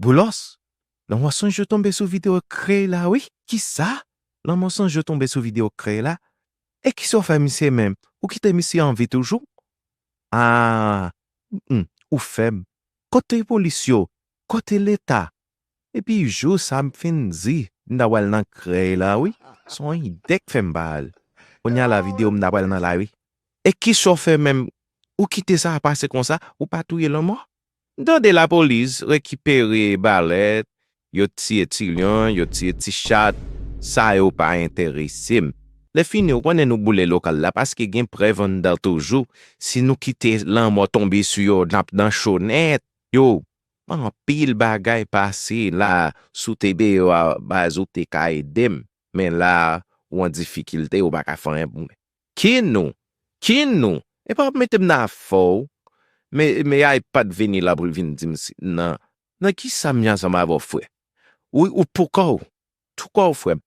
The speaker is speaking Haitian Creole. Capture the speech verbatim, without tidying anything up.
Boulos, lanmò sonje tonbe sou videyo krèy la, wi. Kisa? Lanmò sonje tonbe sou videyo krèy la? E kisa w fè misye menm? Ou kite misye an vi toujou? Ah, mm, ou fèb. Kote polis yo? Kote Leta? Epi jou sa m fin di, m ta pral nan krèy la, wi. Se yon ide k fè m pa al. Kounye a la videyo m ta pral nan la, wi. E kisa w fè menm? Ou kite sa pase konsa? Ou pa touye lanmò? M tande lapolis rekipere balèt, yo tiye ti lyon, yo tiye ti chat, sa yo pa enterese m. Lè fini, ou konnen nou boule lokal la paske gen prèv anndan toujou. Si nou kite lanmò tonbe sou yo, n ap nan cho nèt. Yo, anpil bagay pase la, si w te deyò a baz ou te ka ede m. Men la, ou an difikilte, ou pa ka fè anyen pou mwen. Ki nou? Ki nou? Epa w ap mete m nan afè w. Men, men iPad vini la pou l vin di m si, nan, nan kisa m ye ansanm avè w, frè? Ou, ou pou kò w. Tou kò w, frè m.